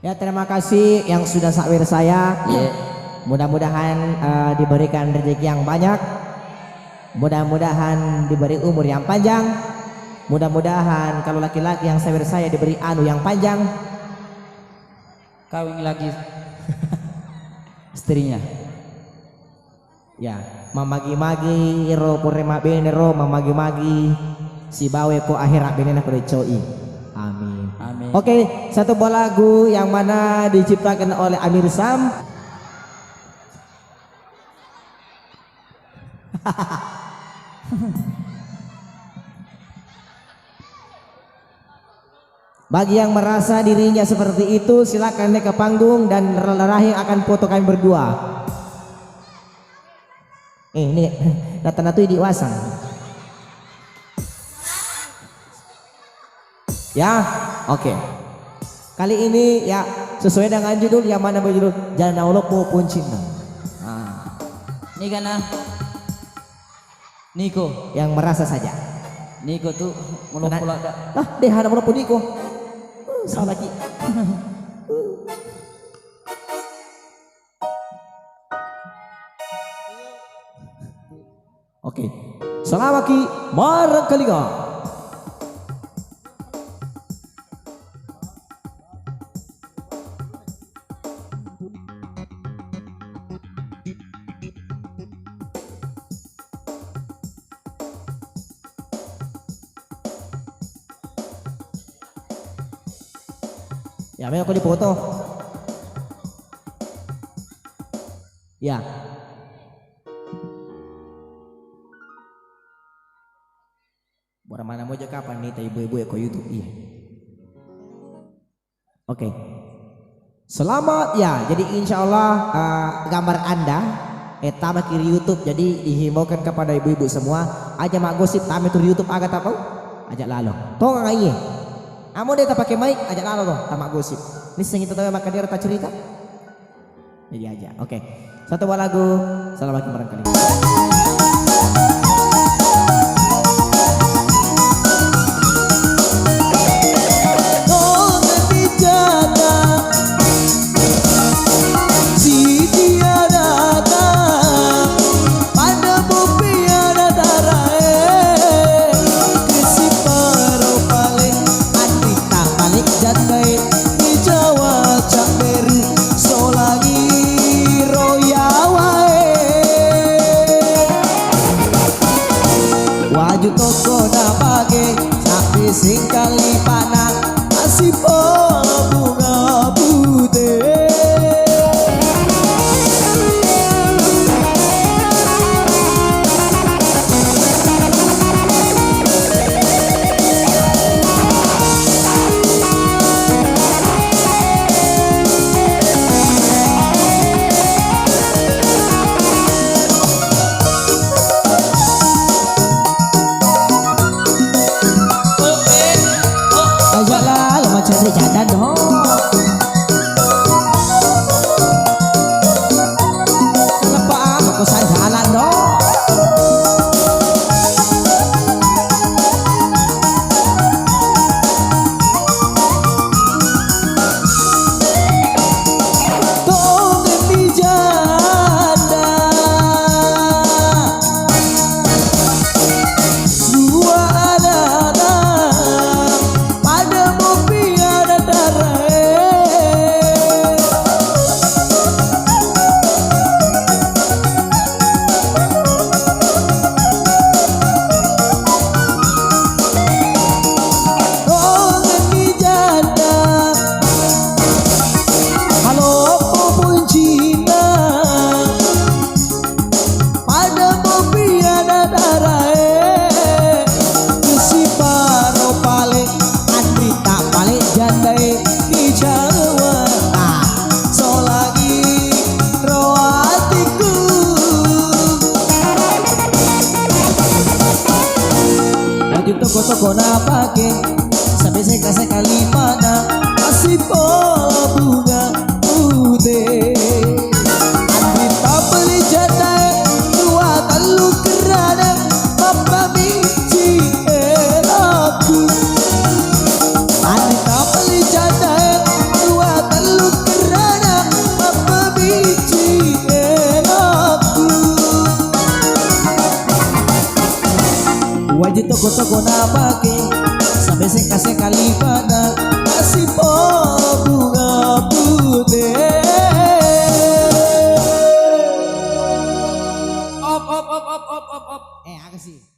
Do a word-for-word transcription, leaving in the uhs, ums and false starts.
Ya, terima kasih yang sudah sawer saya. Iya. Mudah-mudahan, eh, diberikan rezeki yang banyak. Mudah-mudahan diberi umur yang panjang. Mudah-mudahan kalau laki-laki yang sawer saya diberi anu yang panjang. Kawing lagi istrinya. Ya, mamagi-magi ro pura mabene ro, mamagi-magi sibawa ko ahera benena ko decoi. Amin. Amin. Oke, satu buah lagu yang mana diciptakan oleh Amir Sam. Bagi yang merasa dirinya seperti itu, silakan naik ke panggung dan rahim akan foto kami berdua. Eh, ini, rata-rata itu diwasang. Ya, oke. Kali ini ya sesuai dengan judul, yang mana berjudul Jana Olopo Puncinna. Nah. Ini kan, ah. Niko. Yang merasa saja. Niko tu, molopo lada. Lah, deh, hana molopo niko. Uh, salah ki. Oke. Salamaki marengkalinga. Ya, memang aku dipoto. Ya. Bora mana moja kapan nita ibu-ibu ya ko YouTube, iya. Oke. Selamat ya. Jadi insya Allah, eh, gambar Anda, eh, tama ki ri YouTube. Jadi dihimbaukan kepada ibu-ibu semua, aja maggosip, tama tu ri YouTube, aga tapau? Aja lalo. Tongang aiye. Amo de tapake mic, aja lalo to, tama gosip. Nissengi tau makkeda ero taccerita. Jadi aja. Oke. Satu buah lagu. Selamat barangkali. Siti arata, pada buppi ada darae, kesiparo pale, andita pale jandai, di Jawa cabberu, solangi royawae. Waju toko na bage, sapi singkali pana, asipo bunga pute. Aja lah, lo macam ni jalan dong. Kenapa aku sandalan dong? Tongeng di janda. Dua anana, pada mopi ada darae. Tongeng di janda. Halo, puncinna. Pada mopi ada darae, siparo pale, andita pale jandai di Jawa. Ah, solangi roatiku. Waju toko-toko napake, sabe seka-seka lipana, asipo bunga pute. Andita pale jandai, dua tellu kerana, mappamicci eloku. Andita pale jandai, dua tellu Toko napake sampai seka-seka lipana, nasib bunga pute. Op, op, op, op, op, op, op. Eh, aku sih.